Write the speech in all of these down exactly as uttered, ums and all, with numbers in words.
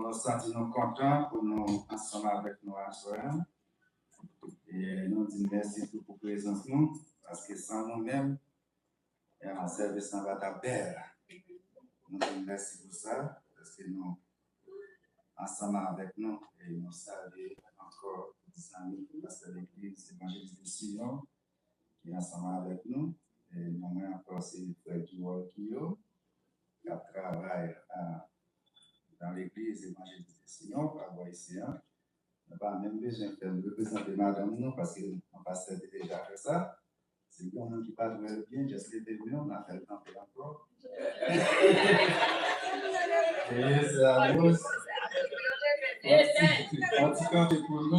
Nou santi nou kontan pou nou ansanm avèk nou aswè a. E nou di mèsi tou pou prezans nou, paske san nou menm, e, sèvis lan pa t ap bèl. Nou di mèsi pou sa, paske nou ansanm avèk nou, e nou salye ankò zanmi pastè legliz Evanjelis de Siyon, ki ansanm avèk nou. E non mwen ankò se frè Guy Walkio, k ap travay a, nan legliz Evanjelis de Siyon, pa bò isi a. Nou pa menm bezwen fè m reprezante madanm nou, paske yon pastè te deja fè sa. Si gen yon moun ki pa t wè l byen, just leve men w, n a fè l kanpe ankò. Eye, se a Rose. Yon ti, yon ti kanpe pou nou.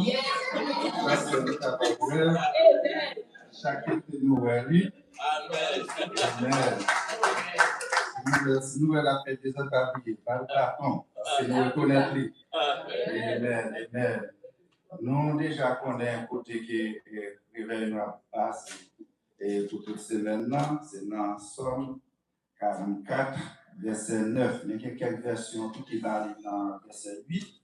Paske nou kapab wè l. Chak kote nou wè li. Amèn. Si nou wè, si nou wè l ap fè dezòd, pa bliye, ba l baton, paske nou rekonèt li. Amèn, amèn. Nou deja konnen kote ke, e, revèy nou ap pase, e, pou tout semèn nan, se nan Sòm karannkat, vèsè nèf. Men gen kèk vèsyon tou ki ba li nan vèsè uit.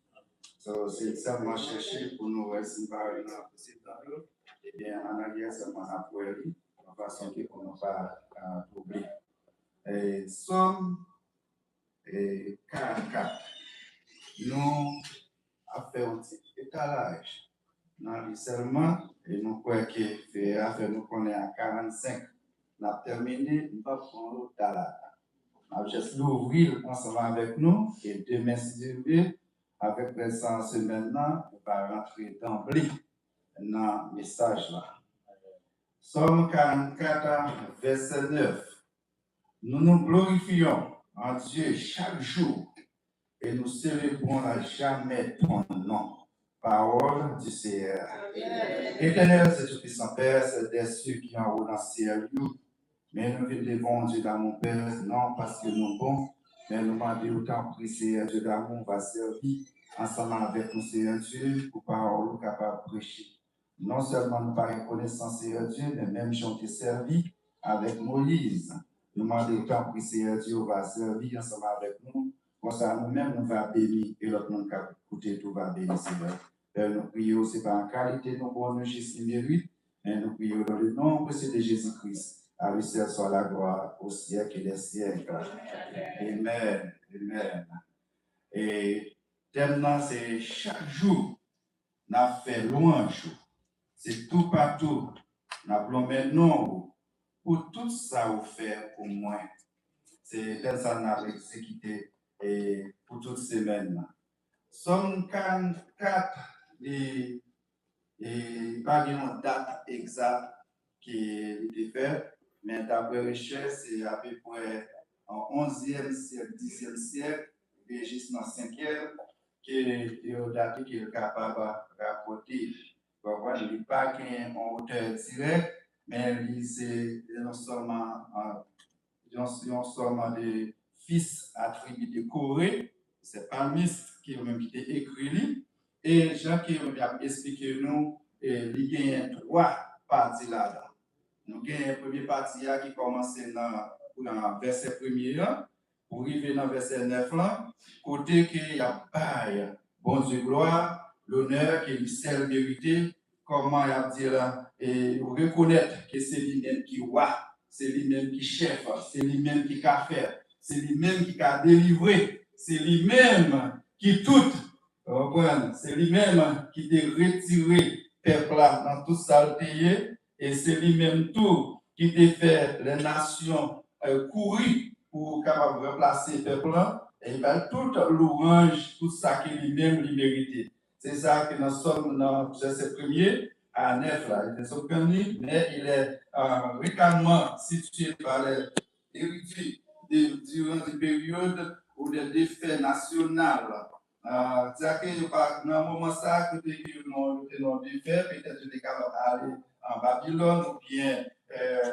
So, se sèlman chèche pou nou wè si n pa wè nan presedan yo. Ebyen, an aryè sèlman n ap wè li, yon fason ke pou nou pa, a, twouble. E, Sòm, e, karannkat. Nou ap fè yon ti etalaj nan li sèlman, e nou kwè ke fè a fè nou konnen a karannsenk n ap tèmine, n p ap pran reta la. N ap jis louvri l ansanm avèk nou, e demen, si Dye vle, avèk rès semèn nan, nou va rantre danble nan mesaj la. Sòm karannkat, vèsè nèf. Nous nous glorifions en Dieu chaque jour et nous célébrons à jamais ton nom. Parole du Seigneur. Etènèl, se Tou Pwisan Pè, se dèsi ki anwo nan syèl yo. Men nou vin devan w, Dye damou, Pè, non paske nou bon, men nou mande w, tanpri, Seyè Dye damou, va sèvi ansanm avèk nou, Seyè Dye, pou pawòl ou kapab preche. Non sèlman nou pa rekonesan, Seyè Dye, men menm jan w te sèvi avèk Moyiz, nou mande w, tanpri, Seyè Dye, ou va sèvi ansanm avèk nou. Konsa, nou menm, nou va beni, e lòt moun k ap koute tou va beni, Seyè. Pè, nou priye w, se pa an kalite nou bon, nou jis, nou merit, men nou priye w dans le nom précieux de Jésus-Christ. À lui seul soit la gloire au siècle des siècles. Amen. Amen. E tèm nan, se chak jou n ap fè lwanj ou. Se toupatou n ap lonmen non ou pou tout sa ou fè pou mwen. Se tèm sa n ap egzekite, e, pou tout semèn nan. Sòm karannkat, li, e, li pa gen yon dat egzak ke li te fèt, men daprè rechèch, se apeprè an onzyèm syèk, dizyèm syèk, rive jis nan senkyèm, ke yo date ke l kapab rapòte. Ou konprann? Li pa gen yon otè dirèk, men li se yon sòm, an, yon, yon sòm de fis a tribi de Kore, se palmis ki yo menm ki te ekri li. E jan ke yo ap esplike nou, e, li genyen twa pati ladan. Nou genyen premye pati a ki kòmanse nan, nan vèsè premye an, pou rive nan vèsè nèf lan, kote ke y ap bay Bondye glwa, lonè ke li sèl merite, kòman y ap di la, e rekonèt ke se li menm ki wa, se li menm ki chèf, se li menm ki ka fè, se li menm ki ka delivre, se li menm ki tout. Ou konprann? Se li menm ki te retire pèp la nan tout sa l te ye, e se li menm tou ki te fè lè nasyon, e, kouri pou kapab ranplase pèp lan, e li bay tout lwanj, tout sa ke li menm li merite. Se sa ke nan Sòm, nan vèsè premye a nèf la, li te sot pran li, mais il est, euh, fréquemment cité par les érudits de, durant une période ou des défaites nationales. Euh, sa ke yo pa, nan moman sa, kote ke yo nan, yo te nan defèt, petèt yo te kapab ale an Babilòn oubyen, euh,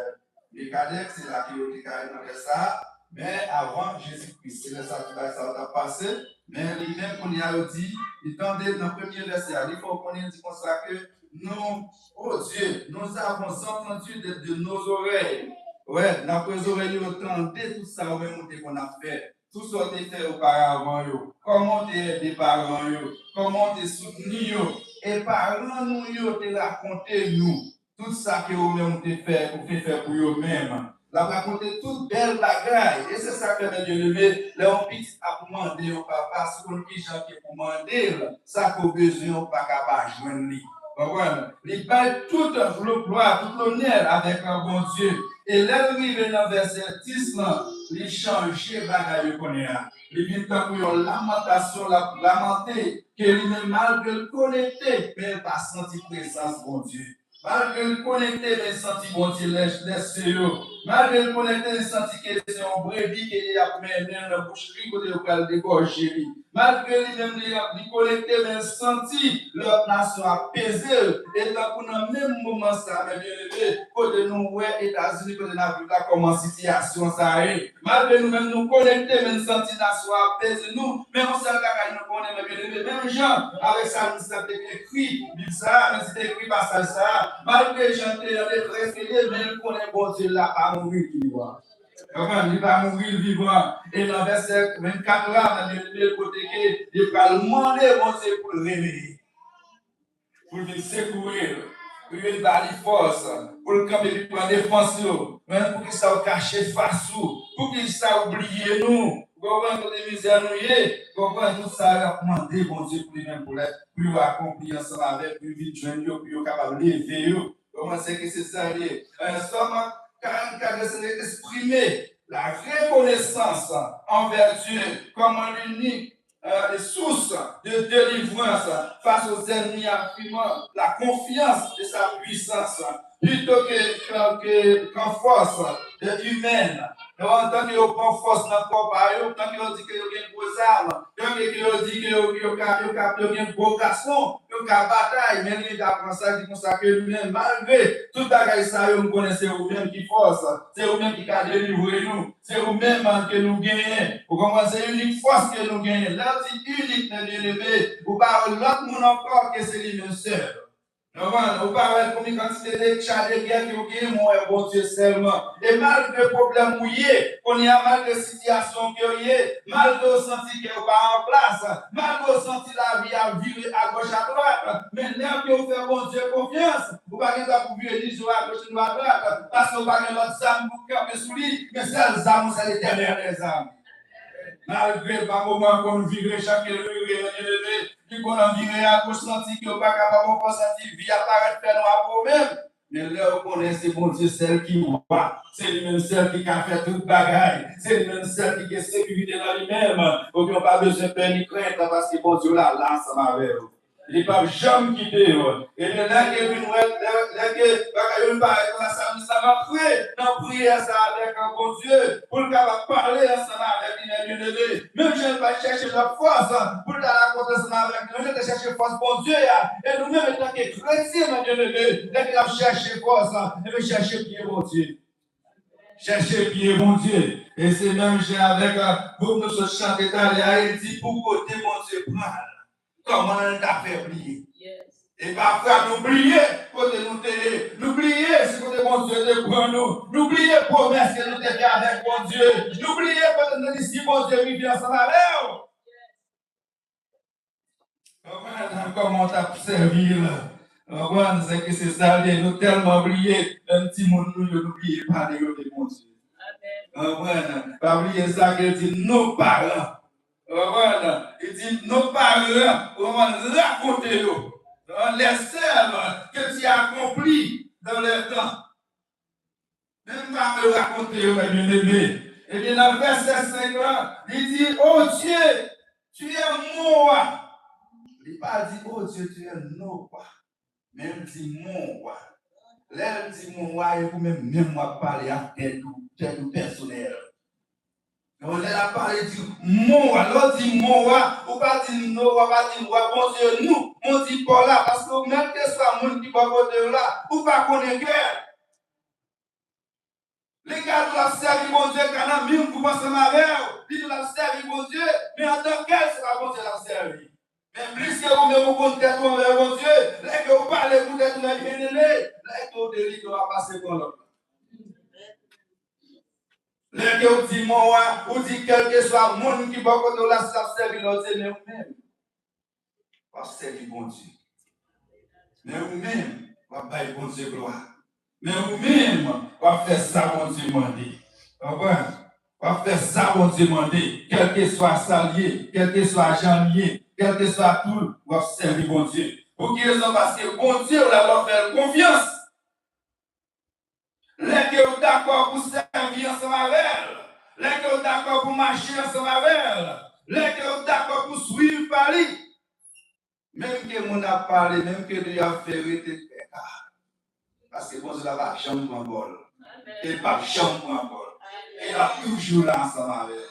Mekadèk, se la ke yo te ka al nan lè sa a. Men avan Jezi Kris, se lè sa tout bagay sa yo t ap pase. Men li menm, kounye a, yo di, li tande nan premye vèsè a, li fè w konnen, li di konsa ke nou, oh Dieu, nous avons entendu de, de nos oreilles. Wè, daprè zòrèy yo tande tout sa ou menm ou te konn ap fè. Tout sa w te fè oparavan yo, kòman w te ede paran yo, kòman w te soutni yo, e paran nou yo te rakonte nou tout sa ke ou menm ou te fè, ou te fè pou yo menm. L ap rakonte tout bèl bagay. E se sa k fè, mè byeneme, lè yon pitit ap mande yon papa, si w konn kijan ke pou mande l, sa ke w bezwen, ou pa ka pa jwenn li. Konprann? Li bay tout glwa, tout lonè avèk Bondye. E lè l rive nan vèsè dis lan, li chanje bagay yo kounye a. Li vin tankou yon lamantasyon, l ap lamante ke li menm, malgre l konekte, men l pa santi prezans Bondye. Malgre l konekte, men l santi Bondye lè, lè se yo. Malgre l konekte, li santi ke se yon brebi ke y ap mennen l nan bouchri kote yo pral degòje li. Malgre li menm li, li konekte, men l santi lòt nasyon ap peze l. E tankou nan menm moman sa, mè byeneme, kote nou wè Etazini, kote n ap viv la, kòman sitiyasyon sa ye. Malgre nou menm nou konekte, men n santi nasyon an ap peze nou. Men yon sèl bagay nou konnen, mè byeneme, menm jan avèk salmis lan te ekri Bib sa a, men li te ekri pasaj sa a, malgre jan l te an detrès li ye, men l konnen Bondye l la pa mouri, li vivan. Konprann? Li pa mouri, li vivan. E nan vèsè vennkat la, mè byeneme, kote ke li pral mande Bondye pou l reveye. Pou l vin sekoure l, pou l vin ba li fòs, pou l kanpe epi pran defans yo. Men poukisa w kache fas ou? Poukisa w bliye nou? Ou konprann kote mizè nou ye? Ou konprann tout sa y ap mande Bondye pou li menm pou lè, pou yo akonpli ansanm avèk, pou yo vin jwenn yo, pou yo kapab leve yo. Ou konprann se ke se sa l ye. Sòm karannkat vèsè de eksprime la rekonesans anvè Dye kòman linik euh, source de délivrance face aux ennemis, affirmant la confiance de sa puissance plutôt que, que, que, qu'en force de humaine. Donk, antanke yo pran fòs nan kò pa yo, antanke yo di ke yo gen gwo zam, antanke ke yo di ke yo, yo ka, yo ka, yo gen gwo gason, yo ka batay, men li ta pran sa, di konsa ke li menm, malgre tout bagay sa yo, m konnen se ou menm ki fòs, se ou menm ki ka delivre nou. Se ou menm ke nou genyen. Ou konprann? Se inik fòs ke nou genyen. Lè w di inik, mè byeneme, ou pa wè lòt moun ankò ke se li menm sèl. Konprann? Ou pa wè konbyen kantite de cha de gè ke w genyen, men w wè Bondye sèlman. E malgre pwoblèm ou ye, kounye a malgre sitiyasyon ke w ye, malgre w santi ke w pa an plas, malgre w santi lavi a vire agòch adwat, men lè ke w fè Bondye konfyans, ou pa gen dwa pou vire ni je w agoch ni w adwat, paske w pa gen lòt zam pou kanpe sou li, men sèl zam ou se Letènèl dèzam. Malgre pa moman konn vire chak ke l vire, mè byeneme, li konn vire agoch, santi ke w pa kapab ankò, santi vi a parèt fè nwa pou ou menm. Men lè w konnen se Bondye sèl ki wa, se li menm sèl ki ka fè tout bagay, se li menm sèl ki gen sekirite nan li menm, ebyen w pa bezwen pè ni krent, paske Bondye w la, la ansanm avè w. Li p ap janm kite yo. Ebyen, lè ke vin wè, lè, lè ke bagay yo vin parèt konsa, sa vin sa m ap priye nan priyè sa avèk Bondye, pou l kapab pale ansanm avèk li, mè byeneme. Menm jan l pa chèche lòt fòs pou l ta rakonte ansanm avèk li, menm jan l te chèche fòs Bondye a. E nou menm, antanke kretyen, mè byeneme, lè ke n ap chèche fòs, ebyen, chèche pye Bondye. Chèche pye Bondye. E se menm jan avèk, euh, gwoup nou sot chante talè a, e di pou kote Bondye pran l. Kòman l ta fè bliye? E pafwa nou bliye kote nou te ye. Nou bliye se kote Bondye te pran nou. Nou bliye pwomès ke nou te fè avèk Bondye. Nou bliye kote nou te di si Bondye rive ansanm avè w. Konprann kòman w t ap sèvi l. Konprann, se ke se sa l ye. Nou tèlman bliye, menm timoun nou yo, nou bliye pale yo de Bondye. Konprann? Pa bliye sa ke l di nou paran. Konprann? Li di, nos parents, konprann, rakonte yo. Les œuvres que tu as accomplies dans le temps. Menm pa vle rakonte yo, mè byeneme. Ebyen, nan vèsè senk lan, li di, oh Dieu, tu es mon roi. Li pa di, oh Dieu, tu es nos rois. Men l di mon wa. Lè l di mon wa, e ou menm menm w ap pale ak tèt ou, tèt ou pèsonèl. Donk, lè l ap pale, di mon wa. Lè w di mon wa, ou pa di nos rois, pa di wa Bondye nou. Men w di Pòl la, paske ou menm keswa moun ki bò kote w la, ou pa konnen kè l. Li ka di l ap sèvi Bondye, ka nan menm gwoup ansanm avè w. Li di l ap sèvi Bondye, men antan ke l se pa Bondye l ap sèvi. Men pliske ou menm ou konn tèt ou anvè Bondye, lè ke ou pale pou tèt ou, mè byeneme, lè ke ou delivre, w ap pase pran lòt la. Lè ke w di mò a, ou di kèlkeswa moun ki bò kote w la, si l ap sèvi lòt dye, men ou menm, w ap sèvi Bondye. Men ou menm, w ap bay Bondye glwa. Men ou menm, w ap fè sa Bondye mande. Konprann? W ap fè sa Bondye mande, kèlkeswa sa l ye, kèlkeswa jan l ye, kèlkeswa tou, w ap sèvi Bondye. Pou ki rezon? Paske Bondye w la, lè w fè l konfyans, lè ke w dakò pou sèvi ansanm avè l, lè ke w dakò pou mache ansanm avè l, lè ke w dakò pou swiv pa li, menm ke moun ap pale, menm ke li ap fè rete trè ka. Paske Bondye la pa janm pran bòl. E l p ap janm pran bòl. E l ap toujou la ansanm avè w.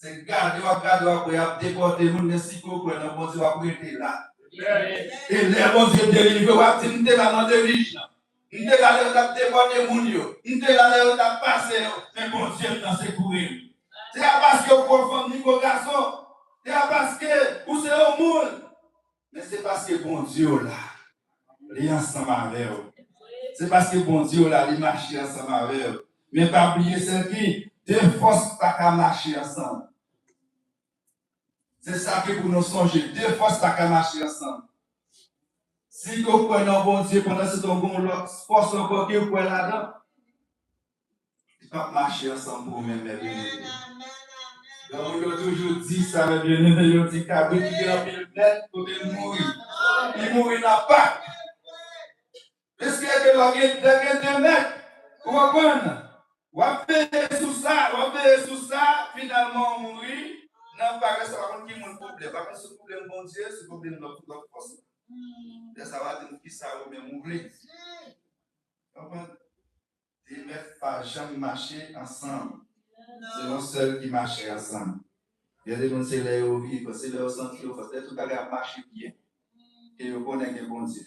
Se gade w ap gade w ap wè y ap depòte moun, men si ke w kwè nan Bondye, w ap rete la. E lè Bondye delivre w, w ap di, "M te la nan delij lan. M te la lè yo t ap depòte moun yo. M te la lè yo t ap pase yo. Men Bondye m nan sekouri m." Se pa paske w gwo fanm ni gwo gason. Se pa paske ou se yon moun. Men se paske Bondye w la. Li ansanm avè w. Se paske Bondye w la, li mache ansanm avè w. Men pa bliye, sèvi, de fòs pa ka mache ansanm. Se sa ke pou nou sonje, de fòs pa ka mache ansanm. Si ke w kwè nan Bondye, pandan se tan w gen yon lòt fòs ankò ke w kwè ladan, li p ap mache ansanm pou ou menm, mè byeneme. Granmoun yo toujou di sa, mè byeneme, yo di kabrit ki gen anpil mèt, kote l mouri? Li mouri nan pak. Piske de lè gen, lè gen de mèt, ou konprann? W ap veye sou sa, w ap veye sou sa, finalman ou mouri. Nan pak sa, pa konn ki moun pwoblèm. Pa konn si pwoblèm Bondye, si pwoblèm lòt, lòt fòs. Lè sa w a di m kisa ou menm ou vle. Konprann? De mèt pa janm mache ansanm. Se yon sèl ki mache ansanm. Gen de moun se lè yo vivan, se lè yo santi yo fò, lè tout bagay ap mache byen, ke yo konnen gen Bondye.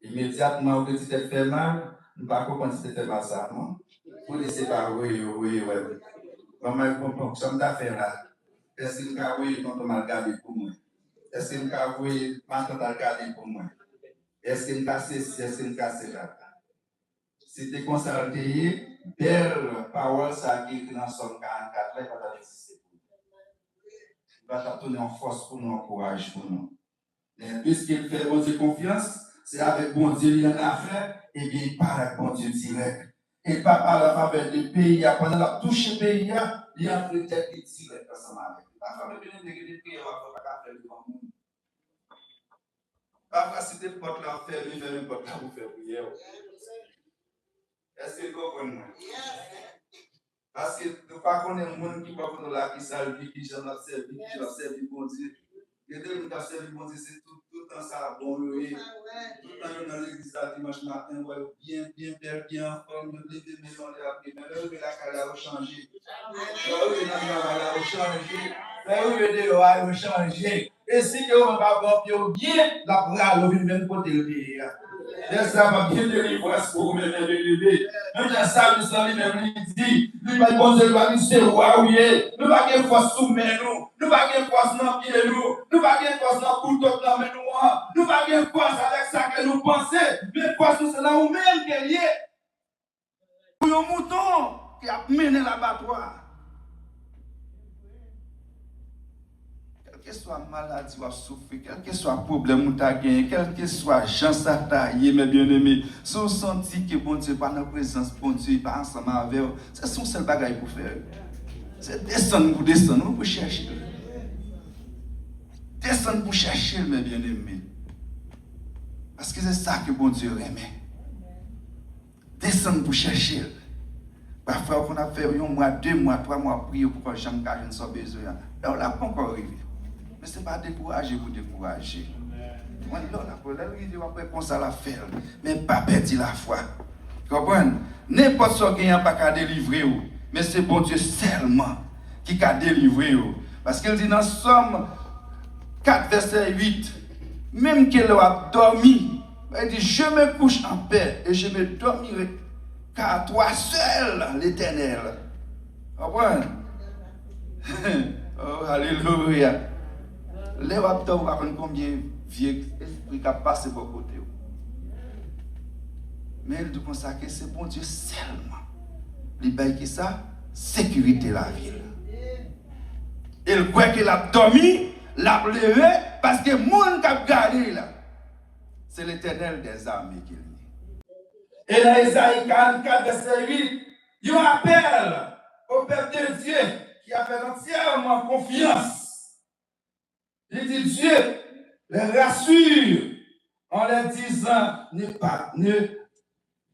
Imedyatman, ou gen ti tèt fè mal, m pa konprann ti tèt fè mal sa non. Pou li se pa voye yo voye wè m. Ban m al konprann sa m ta fè la. Èske m ka voye tonton m al gade pou mwen? Èske m ka voye matant al gade pou mwen? Èske m ka sesi, èske m ka sela? Si te konsa l te ye, bèl pawòl sa ki ekri nan Sòm karannkat la, li pa t ap egziste pou nou. Li pa t ap tounen yon fòs pou nou, yon kouraj pou nou. Men piske l fè Bondye konfyans, se avèk Bondye li annafè, ebyen, li pale ak Bondye dirèk. E l pa pale an favè de peyi a, pandan l ap touche peyi a, li antre tèt li dirèk ansanm avèk li. Pafwa, mwen vin gen de priyè w ap fè, w pa ka fè l devan moun. Pafwa, si te pòt la ap fèmen, fèmen pòt la pou fè priyè w. Èske n konprann mwen? Paske nou pa konnen moun ki bò kote w la, ki sa l viv, ki jan l ap sèvi, ki jan l ap sèvi Bondye. Gen de moun k ap sèvi Bondye, se tout, tout tan sa bon yo ye. Tout tan yo nan legliz la dimanch maten, w wè yo byen, byen bèl, byen anfòm, yo leve men yo anlè ap priye. Men lè yo rive lakay la, yo chanje. Lè yo rive nan travay la, yo chanje. Lè yo rive deyò a, yo chanje. E si ke ou menm pa pran pye w byen, l ap rale w vin menm kote l te ye a. Lè sa p ap gen delivrans pou ou menm, mè byeneme. Menm jan Samis lan li menm li di, li bay Bondye glwa, li se wa ou ye. Nou pa gen fòs sou men nou. Nou pa gen fòs nan pye nou. Nou pa gen fòs nan kouto k nan men nou an. Nou pa gen fòs avèk sa ke nou panse. Men fòs nou se nan ou menm ke l ye. Pou yon mouton ki ap mennen l abatwa. Kèlkeswa maladi w ap soufri, kèlkeswa pwoblèm ou ta genyen, kèlkeswa jan sa ta ye, mè byeneme, si w santi ke Bondye pa nan prezans Bondye, li pa ansanm avè w, se yon sèl bagay pou fè. Se desann pou desann, wi, pou chèche l. Desann pou chèche l, mè byeneme. Paske se sa ke Bondye renmen. Desann pou chèche l. Pafwa, ou konn ap fè yon mwa, de mwa, twa mwa, w ap priye, ou poko janm ka jwenn sa w bezwen an. Lè w la poko rive. Men se pa dekouraje pou dekouraje. Mwen, lè w la, lè l rive, w ap wè konsa l ap fè l. Men pa pèdi lafwa. Konprann? Nenpòt sa w genyen an pa ka delivre w. Men se Bondye sèlman ki ka delivre w. Paske l di nan Sòm kat, vèsè uit, menm ke lè w ap dòmi, li di, "Je me couche en paix et je me dormirai, car toi seul, l'Éternel." Konprann? Oh, alelouya. Lè w ap dòmi, ou pa konn konbyen vye espri k ap pase bò kote w. Men l di konsa ke se Bondye sèlman. Li bay kisa? sekirite lavi l. E l kwè ke l ap dòmi, l ap leve, paske moun k ap gade l la, se Letènèl dèzame ke l ye. E nan Ezayi karannkat, vèsè uit, yon apèl au peuple de Dieu qui a fait entièrement confiance. Li di, Dieu les rassure en leur disant ne pas, ne,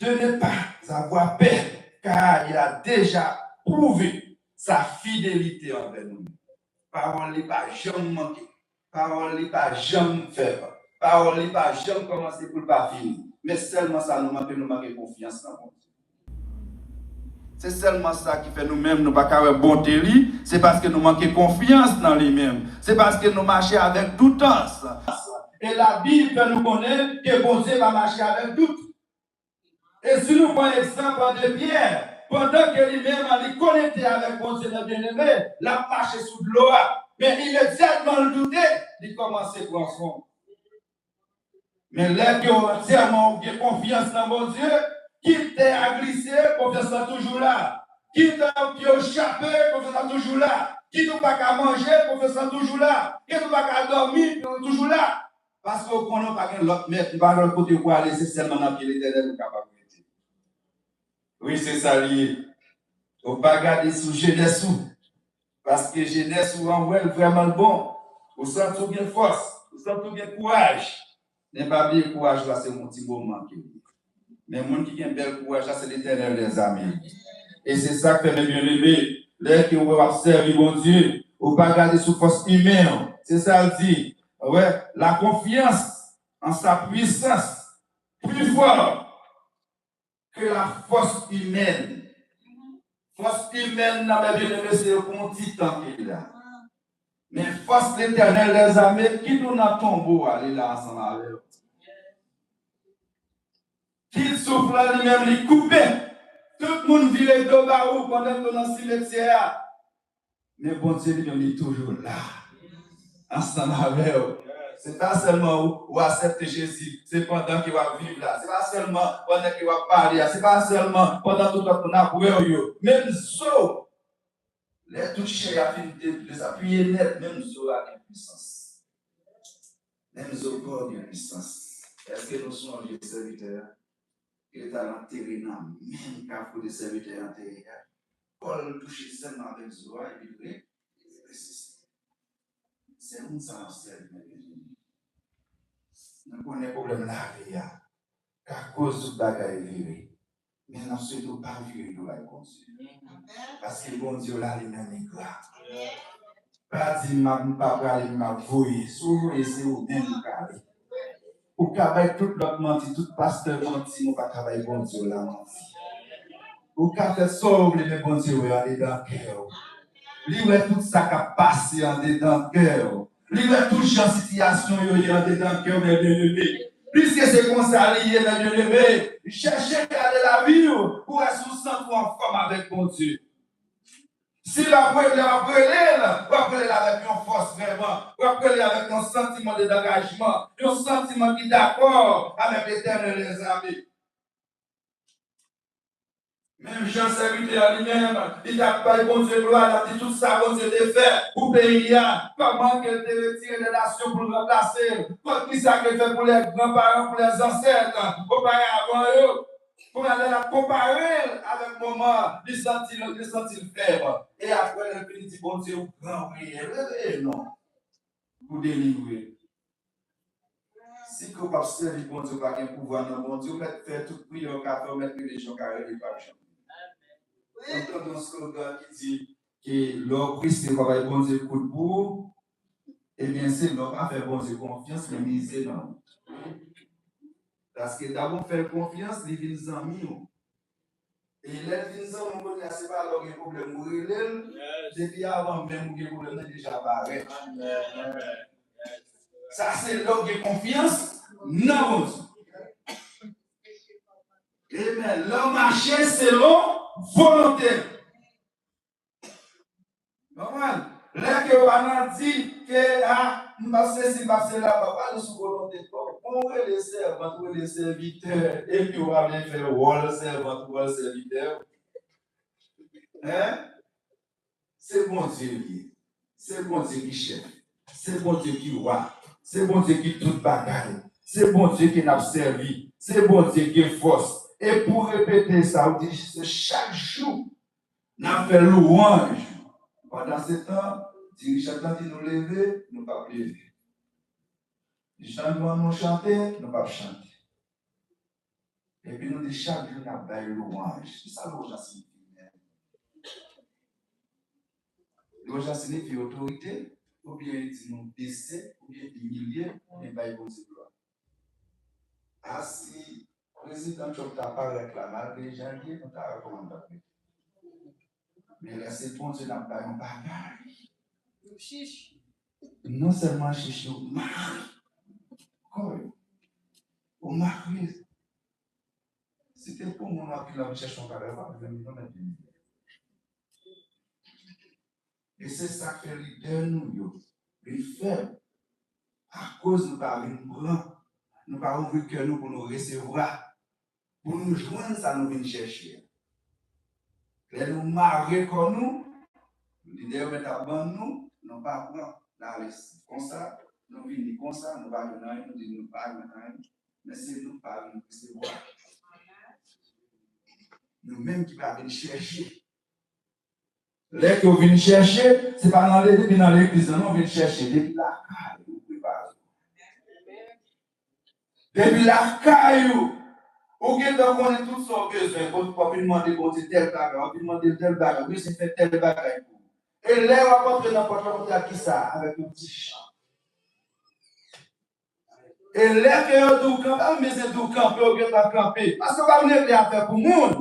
de ne pas avoir peur, car il a déjà prouvé sa fidélité envers nous. Pawòl li pa janm manke. Pawòl li pa janm fèb. Pawòl li pa janm kòmanse pou l pa fini. Men sèlman sa nou manke, nou manke konfyans nan Bondye. Se sèlman sa ki fè nou menm nou pa ka wè bonte li, se paske nou manke konfyans nan li menm. Se paske nou mache avèk doutans. E Labib fè nou konnen ke Bondye pa mache avèk dout. E si nou pran egzanp André Pierre, pandan ke li menm li konekte avèk Bondye nan byeneme, l ap mache sou dlo a. Men imedyatman l doute, li kòmanse pran fon. Men lè ke w antyèman ou gen konfyans nan Bondye, kit tè a glise, konfyans lan toujou la. Kit pye w chape, konfyans lan toujou la. Kit ou pa ka manje, konfyans lan toujou la. Kit ou pa ka dòmi, konfyans lan toujou la. Paske ou konnen ou pa gen lòt mèt, ou pa gen lòt kote pou ale, se sèlman nan pye Letènèl ou kapab rete. Wi, se sa li ye. Ou pa gade sou jenès ou. Paske jenès ou an wè l vrèman l bon. Ou santi w gen fòs, ou santi w gen kouraj. Men pa bliye kouraj la se yon ti moman ke li ye. Men moun ki gen bèl kouraj la se Letènèl dèzame. E se sa k fè, men byeneme, lè ke w wè w ap sèvi Bondye, ou pa gade sou fòs imen w. Se sa l di. Wè, la confiance en sa puissance plus fort que la force humaine. Fòs imèn nan, men byeneme, se pou yon ti tan ke li la. Men fòs Letènèl dèzame, kit ou nan tonbo a, li la ansanm avè w. Kit souf lan li menm li koupe. Tout moun vire do ba ou pandan ke w nan simetyè a. Men Bondye li menm li toujou la. Ansanm avè w. Se pa sèlman ou, ou aksepte Jezi, se pandan ke w ap viv la. Se pa sèlman pandan ke w ap pale a. Se pa sèlman pandan tout lòt moun ap wè w yo. Menm zo, lè tout chè a fin de, dezapiye nèt, menm zo a gen pwisans. Menm zo pa w gen pwisans. Èske nou sonje sèvitè a? Yo t al antere nan menm kafou de sèvitè a antere a. Pòl touche sèlman avèk zo a, epi l re-, resisite. Se moun sa n ap sèvi, men byeneme. Nou konnen pwoblèm lavi a ka koz tout bagay vire. Men n ap swete w pa vire do bay Bondye. Paske Bondye w la, li menm li gra. Pa di, "M ap, m pa prale, m ap voye." Si w voye, se ou menm ou k ale. Ou ka bay tout lòt manti, tout pastè manti, men w pa ka bay Bondye w la manti. Ou ka fè sa w vle, men Bondye wè andedan kè w. Li wè tout sa k ap pase andedan kè w. Li wè tout jan sitiyasyon yo ye andedan kè w, men byeneme. Piske se konsa li ye, men byeneme, chèche gade lavi w pou w wè si w santi w anfòm avèk Bondye. Si l ap rele, w ap rele l, w ap rele l avèk yon fòs vrèman. W ap rele l avèk yon santiman de dangajman, yon santiman ki dakò avèk Letènèl dèzame. Menm jan sèvitè a li menm, li t ap bay Bondye glwa, l ap di tout sa Bondye te fè pou peyi a, kòman ke l te retire de nasyon pou l ranplase l, kòt ki sa ke l fè pou lè granparan, pou lè zansèt oparavan yo. Kounye a lè l ap konpare l avèk moman an, li santi l, li santi l fèb. E apre, lè l vin di, "Bondye, ou gran, ou reyèl, reveye non pou delivre." Si ke w p ap sèvi Bondye, ou pa gen pouvwa nan Bondye, ou mèt fè tout priyè w ka fè, ou mèt rele jan w ka rele, pa janm. Mwen tande yon slogan ki di ke lè w prese, w pa bay Bondye kout pou ou, ebyen, se lè w pa fè Bondye konfyans, li mize nan ou. Paske dabò w fè l konfyans, li vin zanmi w. E lè l vin zanmi w, kounye a, se pa lè w gen pwoblèm ou rele l, depi avan menm ou gen pwoblèm nan, li deja parèt. Sa se lè w gen konfyans nan Bondye. Amen. Lè w mache selon volonte l. Konprann? Lè ke w pa nan di ke, a, m p ap sesi, m p ap sela, pa pale sou volonte pa w. Bon, w rele sèvant, w rele sèvitè, epi w pa vle fè wòl sèvant, wòl sèvitè. Hein? Se Bondye l ye. Se Bondye ki chèf. Se Bondye ki wa. Se Bondye ki tout bagay. Se Bondye ke n ap sèvi. Se Bondye ki gen fòs. E pou repete sa, ou di se chak jou n ap fè lwanj. Pandan se tan, dirijan tan di nou leve, nou p ap leve. Dirijan ban nou chante, nou p ap chante. Epi nou di chak jou n ap bay lwanj. Kisa lwanj la siyifi menm? Lwanj la siyifi otorite, oubyen li di nou bese, oubyen imilye, oubyen bay Bondye glwa. A, si prezidan Trump ta parèt la, malgre jan l ye, nou ta wè kòman l t ap rete. Men lè se Bondye n ap bay yon bagay, non sèlman chich yo mare kò yo, ou mare. Si te pou moun anpil ap chèche yon bagay, w ap jwenn li non, mèt vini. E se sa k fè lidè nou yo vin fèb, akoz nou pa vin pran, nou pa ouvri kè nou pou nou resevwa, pou nou jwenn sa nou vin chèche a. Lè nou mare kò nou, lidè yo mèt ap ban nou, nou pa pran, n ale konsa, nou vini konsa, nou pa jwenn anyen, nou di nou pa jwenn anyen, men se nou k pa vin resevwa. Nou menm ki pa vin chèche. Lè ke w vin chèche, se pa nan le-, depi nan legliz la, non, w vin chèche. Depi lakay ou, prepare. Depi lakay ou, ou gentan konnen tout sa w bezwen. Bon, w ap vin mande Bondye tèl bagay, w ap vin mande l tèl bagay, ou bezwen fè tèl bagay pou ou. E lè w ap antre nan pòt la, w ap di ak kisa? Avèk yon ti chan. E lè ke yo di w kanpe, a, mezanmi, di w kanpe, ou gentan kanpe. Paske w pa vin regle afè pou moun.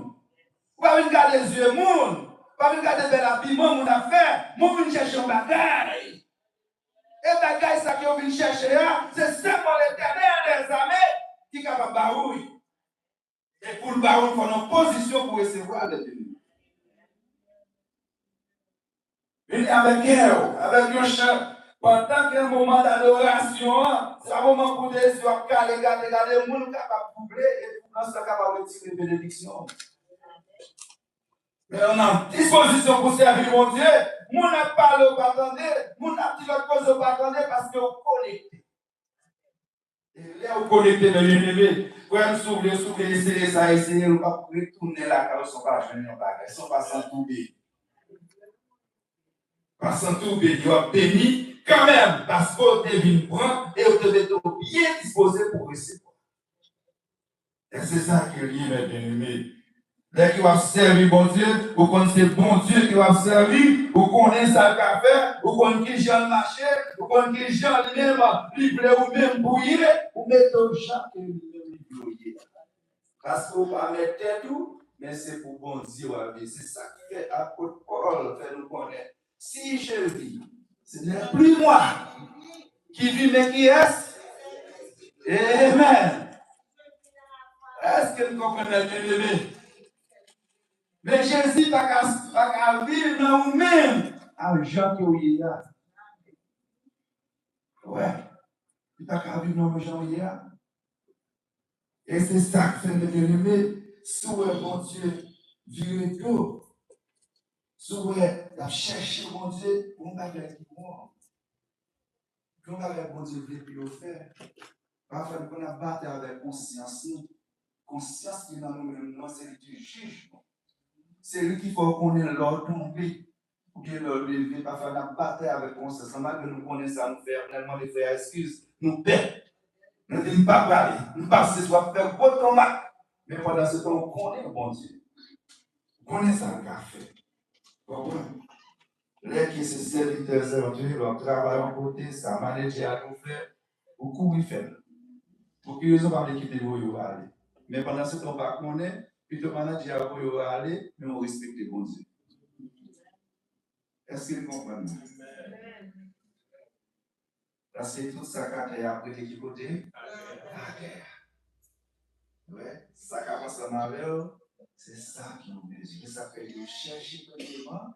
Ou pa vin gade zye moun. Ou pa vin gade bèl abiman moun ap fè. Men w vin chèche yon bagay. E bagay sa ke w vin chèche a, se sèlman Letènèl dèzame ki kapab ba ou li. E pou l ba ou l, fò w nan pozisyon pou resevwa l, lè vini. Vini avèk kè w, avèk yon chan. Pandan ke moman dadorasyon an, se pa moman pou de zye w ap kale, gade, gade moun, ou kapab twouble, e twoublans lan kapab retire benediksyon. Men nou nan dispozisyon pou sèvi Bondye, moun ap pale, ou pa tande, moun ap di lòt koze, ou pa tande, paske w konekte. E lè ou konekte, men byeneme, frè m, si w vle, si w vle eseye sa, eseye l, ou p ap retounen lakay ou san w pa jwenn yon bagay, san w pa santi w beni. Pa santi w beni, w ap beni kanmenm, paske w te vin pran e w te mete w byen dispoze pou w resevwa. E se sa ke l ye, men byeneme. Lè ke w ap sèvi Bondye, ou konn se Bondye ke w ap sèvi, ou konnen sa l ka fè, ou konn kijan l mache, ou konn kijan li menm li vle ou menm pou w ye, ou mete w jan ke li menm li vle w ye. Paske ou pa mèt tèt ou, men se pou Bondye w ap viv. Se sa k fè apot Pòl fè nou konnen Si je vis, ce n'est plus moi qui vit, mais qui est. Amen. Èske n konprann, byeneme? Men Jezi pa ka, pa ka viv nan ou menm, a jan ke w ye a. Wè. Li pa ka viv nan ou jan w ye a. E se sa k fè, byeneme, si w wè Bondye vire do, si w wè l ap chèche Bondye, gon bagay ki wrong. Gon bagay Bondye vle pou yo fè. Pafwa, nou konn ap batay avèk konsyans nou. Konsyans ki nan nou menm nan, se li ki jij nou. Se li ki fè w konnen lè w tonbe. Oubyen lè w leve, pafwa n ap batay avèk konsyans lan, malgre nou konnen sa nou fè a, lè n mande frè a eskiz, nou pè. Nou di, "M pa prale, m pa sezi," w ap fè gwo tonmak. Men pandan se tan, ou konnen Bondye. Ou konnen sa l ka fè. Ou konprann? Lè ke se sèvitè, sèvitè, lè w ap travay yon kote, sa manedjè a di w fè, ou kouri fè l. Pou ki rezon? Pa vle kite voye w ale. Men pandan se tan, ou pa konnen, pito manedjè a voye w ale, men ou respekte Bondye. Èske n konprann mwen? Paske tout sa k atè a ap rete ki kote? Atè a. Wè, sa k ap ansanm avè w, se sa ki nou bezwen. Se sa k fè yo chèche premyèman.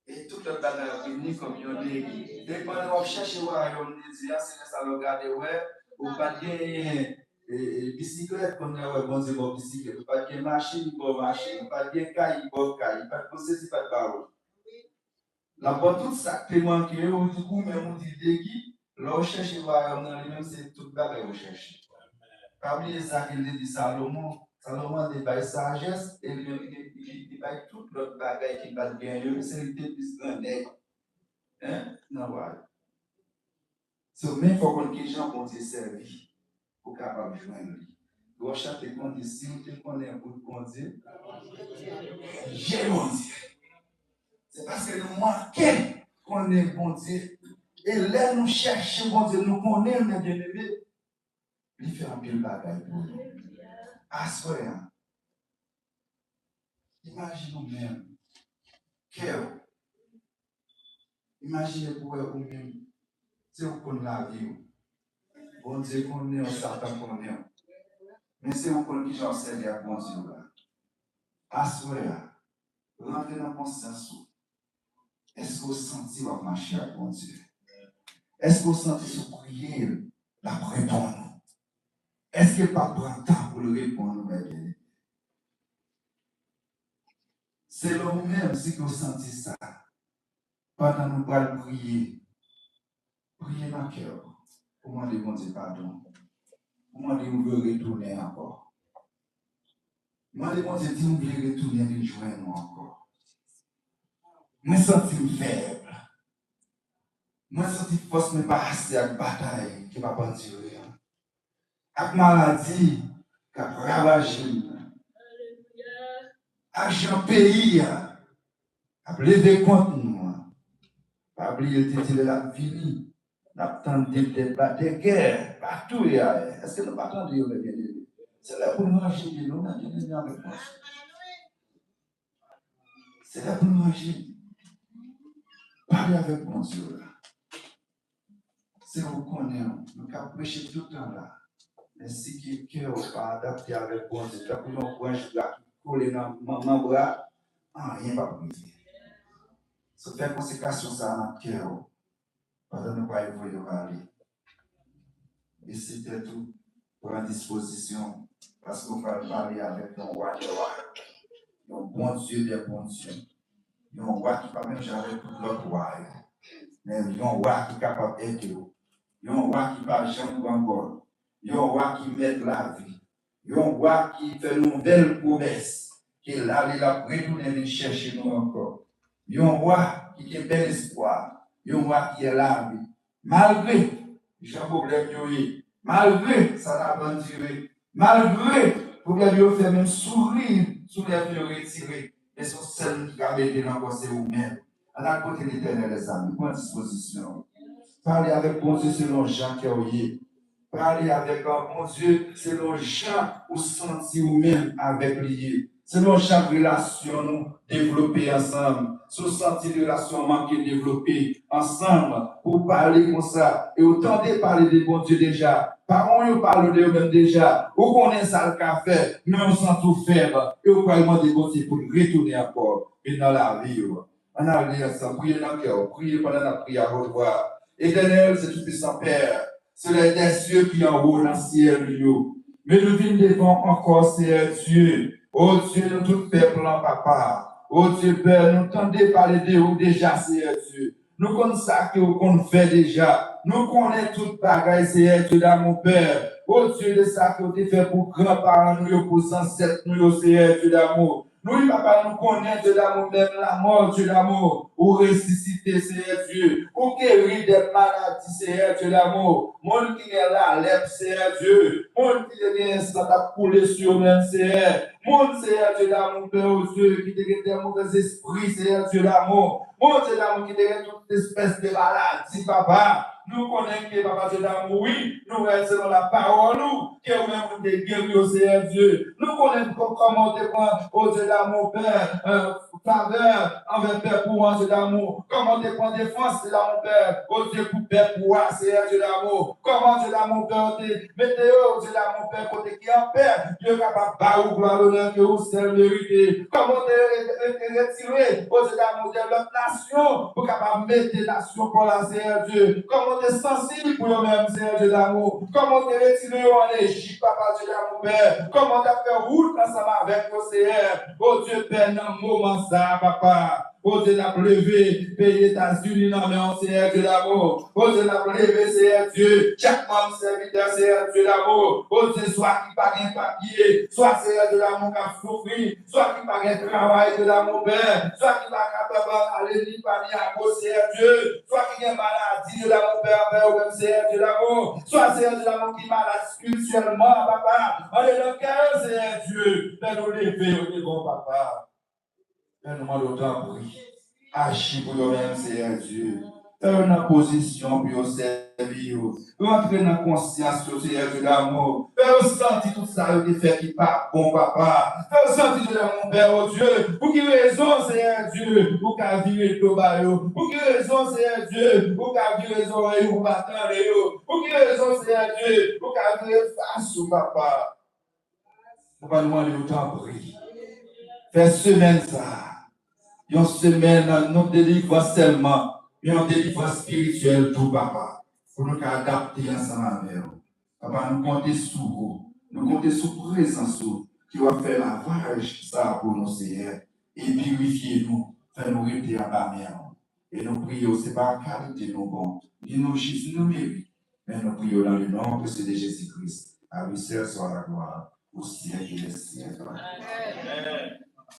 E tout lòt bagay ap vini kòm yon deri. Depi w ap chèche wayòm de Dye a, se lè sa lè w gade, wè, ou pa t genyen e, e, bisiklèt, kounye a wè Bondye ba w bisiklèt. Ou pa t gen machin, li ba w machin. Ou pa t gen kay, li ba w kay. Ou pa t gen sesi, li pa t ba w. L ap ba w tout sa k te manke yo, ou di goumen, ou di degi. Lè w chèche wayòm nan, li menm se tout bagay ou chèche. Pa bliye sa ke l te di Salomon. Salomon te bay sajès, e li menm li, li, li bay tout lòt bagay ki pa t gen yo, se li te plis grannèg. Hein? Nan wayòm. So, men fò w konn kijan Bondye sèvi pou w kapab jwenn li. Lè w chante konnen, si w te konnen bout Bondye, je Bondye. Se paske nou manke konnen Bondye. E lè nou chèche Bondye, nou konnen l, men byeneme, li fè anpil bagay pou nou. Aswè a, imajine w menm, kè w, imajine pou w wè ou menm, se ou k konn lavi w. Bondye konnen w, Satan konnen w. Men se ou k konn kijan w sèvi ak Bondye w la. Aswè a, rantre nan konsyans ou. Èske w santi w ap mache ak Bondye? Èske w santi si w priye l, l ap reponn ou? Èske l p ap pran tan pou l reponn ou, mè byeneme? Selon ou menm, si ke w santi sa, pandan nou pral priye, priye nan kè w pou mande Bondye padon, pou mande ou vle retounen ankò. Mande Bondye, di m vle retounen vin jwenn ou ankò. Mwen santi m fèb. Mwen santi fòs mwen pa ase ak batay ke m ap andire an, ak maladi k ap ravaje m nan, ak jan peyi a ap leve kont nou an. Pa bliye, l te di lè l ap vini, n ap tande de, de gè, pa touye a. Èske nou pa tande yo, mè byeneme? Se lè pou nou ranje pye nou, mè byeneme, avèk mwen. Se lè pou nou ranje. Pale avèk Bondye w la. Se ou konnen, nou ka preche tout tan la. Men si ke kè w pa adapte avèk Bondye, tankou yon branch bwa ki kole nan manman bwa, anyen p ap rive. So, fè konsekrasyon sa a nan kè w. Pandan nou pral voye w ale, bese tèt ou, pran dispozisyon, paske w pral pale avèk yon wa dè wa, yon Bondye dè Bondye, yon wa ki pa menm jan avèk tout lòt wa yo, men yon wa ki kapab ede w, yon wa ki pa janm grangòl, yon wa ki mèt lavi, yon wa ki fè nouvèl pwomès ke l ale, l ap retounen vin chèche nou ankò. Yon wa ki gen bèl espwa, yon wa ki gen lavi. Malgre jan pwoblèm yo ye, malgre sa n ap andire, malgre pwoblèm yo fè menm souri sou lèv yo retire, men se yon sèl moun ki ka mete l ankò, se ou menm. Ann al kote Letènèl, mezanmi, pran dispozisyon. Pale avèk Bondye selon jan kè w ye. Pale avèk, a, Bondye selon jan ou santi ou menm avèk li ye. Selon jan relasyon nou devlope ansanm. Si w santi relasyon manke devlope ansanm, pou w pale konsa, e w tande pale de Bondye deja, paran w yo pale de yo menm deja, ou konnen sa l ka fè, men w santi w fèb, e w pral mande Bondye pou l retounen ankò vin nan lavi w. Ann al li ansanm, priye nan kè w, priye pandan n ap priye a vòt vwa. Etènèl, se Toupisan Pè, Solèy dè sye ki anwo nan syèl yo. Men nou vin devan w ankò, Seyè Dye. O Dye, nou tout pèp lan, Papa. O Dye, Pè, nou tande pale de ou deja, Seyè Dye. Nou konn sa ke ou konn fè deja. Nou konnen tout bagay, Seyè Dye damou, Pè. O Dye, de sa ke ou te fè pou granparan nou yo, pou zansèt nou yo, Seyè Dye damou. Nou, wi, Papa, nou konnen, Dye damou, menm lamò, Dye damou, ou resisite, Seyè Dye. Ou geri de maladi, Seyè Dye damou. Moun ki gen lalèp, Seyè Dye. Moun ki te gen san k ap koule sou yo menm, Seyè. Moun, Seyè Dye damou, Pè, o Dye, ki te gen de movèzespri, Seyè Dye damou. Bondye damou, ki te gen tout espès de maladi, Papa. Nou konnen ke, Papa Dye damou, wi, nou wè selon lapawòl ou, ke ou menm ou te geri yo, Seyè Dye. Nou konnen kò-, kòman ou te pran, o Dye damou, Pè, e, favè anvè pèp ou an, Dye damou. Kòman w te pran defans, Dye damou, Pè, o Dye, pou pèp ou a, Seyè Dye damou. Kòman, Dye damou, Pè, w te mete yo, Dye damou, Pè, kote ki anpè, pou yo kapab ba ou glwa, lonè ke ou sèl merite. Kòman w te re- re- re- retire, o Dye damou, de lòt nasyon, pou kapab mete nasyon pa w la, Seyè Dye. Kòman w te sansib pou yo menm, Seyè Dye damou. Kòman w te retire yo ann Ejip, Papa Dye damou, Pè. Kòman w t ap fè wout ansanm avèk yo, Seyè. O Dye, Pè, nan moman sa a, Papa. O Dye, n ap leve peyi Etazini nan men w, Seyè Dye damou. O Dye, n ap leve, Seyè Dye, chak manm sèvitè, Seyè Dye damou. O Dye, swa ki pa gen papye, swa, Seyè Dye damou, k ap soufri, swa ki pa gen travay, Dye damou, Pè, swa ki pa kapab ale ni pa ni a goch, Seyè Dye, swa ki gen maladi, Dye damou, Pè, anvè yo menm, Seyè Dye damou, swa, Seyè Dye damou, ki malad espirityèlman, Papa, andedan kè yo, Seyè Dye, fè nou leve yo devan w, Papa. Fè nou mande w, tanpri, aji pou yo menm, Seyè Dye. Fè yo nan pozisyon pou yo sèvi ou. Rantre nan konsyans yo, Seyè Dye damou. Fè yo santi tout sa yo te fè ki pa bon, Papa. Fè yo santi, Dye damou, Pè, o Dye, pou ki rezon, Seyè Dye, ou ka vire do ba yo? Pou ki rezon, Seyè Dye, ou ka vire zòrèy ou, ou pa tande yo? Pou ki rezon, Seyè Dye, ou ka vire fas ou, Papa? Papa, nou mande w, tanpri, fè semèn sa a yon semèn non delivrans sèlman, men yon delivrans espirityèl tou, Papa, pou nou ka adapte ansanm avè w. Papa, nou konte sou ou. Nou konte sou prezans ou ki w ap fè lavaj sa a pou nou, Seyè, e pirifye nou, fè nou rete anba men w. E nou priye w, se pa kalite nou bon, ni nou jis, ni nou merit, men nou priye w dans le nom précieux de Jésus-Christ. À lui seul soit la gloire, au siècle des siècles. Amen.